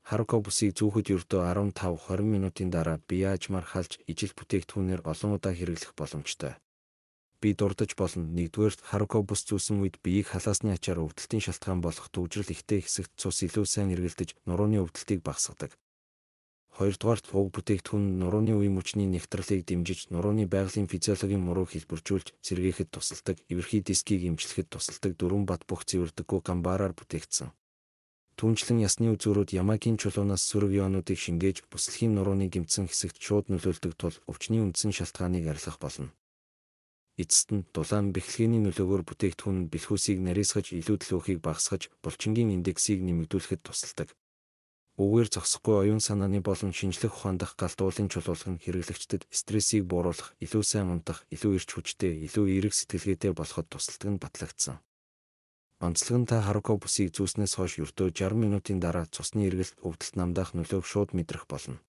Харука бүсийг зүүхэд ердөө 15-20 минутын дараа бие аажмаар халж ижил бүтээгдэхүүнээр олон удаа хэрэглэх боломжтой. Би дурдаж болно. Нэгдүгээрт, Харука бүс зүүсэн үед биеийг халаасны ачаар өвдөлтийн шалтгаан болох түгжрэл ихтэй хэсэгт цус илүү сайн эргэлдэж, нурууны өвдөлтийг багасгадаг. Хоёрдугаарт, уг бүтээгдэхүүн нь нурууны үе мөчний нягтралыг дэмжиж, нурууны байгалийн физиологийн мурууг хэлбэржүүлж, сэргээхэд тусалдаг, эвэрхий дискийг эмчлэхэд тусалдаг дөрвөн бат бөх цэвэрдэггүй гамбараар бүтээгдсэн. Түүнчлэн ясны үзүүрүүд Ямакийн чулуунаас сөрөг ионуудыг шингээж, бүслэхийн нурууны гэмтсэн хэсэгт шууд нөлөөлдөг тул өвчний үндсэн шалтгааныг арилгах болно. Эцэст нь дулаан бэхлэгээний нөлөөгөөр бүтээгдэхүүн нь бэлхүүсийг нарийсгаж, илүү төлөөхийг багасгаж, булчингийн индексийг нэмэгдүүлэхэд тусалдаг. Үүгээр зогсохгүй оюун санааны болон шинжлэх ухаан дахь галт уулын чулуулах нь хэрэглэгчдэд стрессийг бууруулах, илүү сайн унтах, илүү эрч хүчтэй, илүү эерэг сэтгэлгээтэй болоход тусалдаг нь батлагдсан. Онцлог нь та Харука бүсийг зүүснээс хойш ердөө 60 минутын дараа цусны эргэлт, өвдөлт намдаах нөлөөг шууд мэдрэх болно.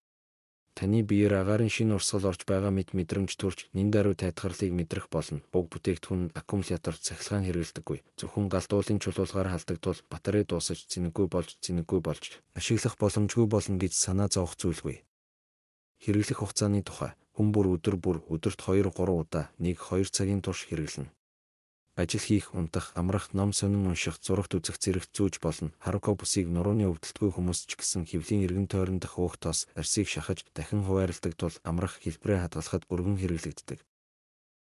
Таны биеэр агаарын шинэ урсгал орж байгаа мэт мэдрэмж төрж, нэн даруй тайтгарлыг мэдрэх болно. Уг бүтээгдэхүүн нь аккумулятор, цахилгаан хэрэглэдэггүй. Зөвхөн галт уулын чулуулгаар халдаг тул батарей дуусаж, цэнэггүй болж ашиглах боломжгүй болно гэж санаа зовох зүйлгүй. Хэрэглэх хугацааны тухай. Хүн бүр өдөр бүр өдөрт 2-3 удаа 1-2 цагийн турш хэрэглэнэ. Ажил хийх, унтах, амрах, ном сонин унших, зурагт үзэх зэрэгт зүүж болно. Харука бүсийг нурууны өвдөлтгүй хүмүүс ч гэсэн хэвлийн эргэн тойрон дах өөх тос, арьсыг шахаж, дахин хувайралдаг тул амрах, хэлбэрээ хадгалахад өргөн хэрэглэгддэг.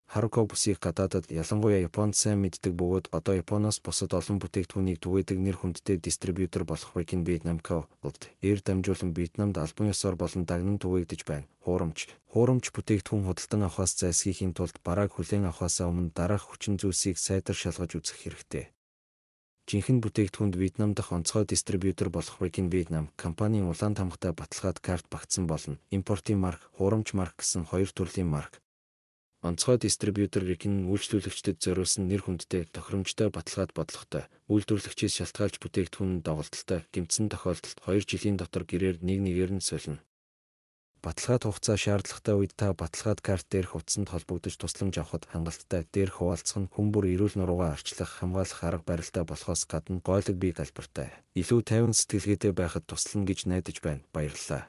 Харука бүсийг гадаадад, ялангуяа Японд сайн мэддэг бөгөөд одоо Японоос бусад олон бүтээгдэхүүнийг түгээдэг нэр хүндтэй дистрибьютор болох Riken Vietnam Co. Ltd-ээр дамжуулан Вьетнамд албан ёсоор болон дагнан түгээгдэж байна. Хуурамч. Хуурамч бүтээгдэхүүн худалдан авахаас зайлсхийхийн тулд барааг хүлээн авахаасаа өмнө дараах хүчин зүйлсийг сайтар шалгаж үзэх хэрэгтэй. Жинхэнэ бүтээгдэхүүнд Вьетнам дахь онцгой дистрибьютор болох Riken Vietnam компанийн улаан тамгатай баталгаад карт багтсан болно. Импортын марк, хуурамч марк гэсэн хоёр төрлийн марк. Онцгой дистрибьютор Riken үйлчлүүлэгчдэд зориулсан нэр хүндтэй, тохиромжтой баталгаад бодлоготой, үйлдвэрлэгчээс шалтгаалж бүтээгдэхүүн нь доголдолтой, гэмтсэн тохиолдолд 2 жилийн дотор гэрээр нэг нэгээр нь солино. Баталгаад хугацаа шаардлагатай үед та баталгаад карт дээрх утсанд холбогдож тусламж авахад хангалттай. Дээрх хуваалцах нь хүн бүр эрүүл нуруугаа арчлах, хамгаалах арга барилтай болохоос гадна гойлог бие галбиртай, илүү тайван сэтгэлгээтэй байхад туслана гэж найдаж байна. Баярлалаа.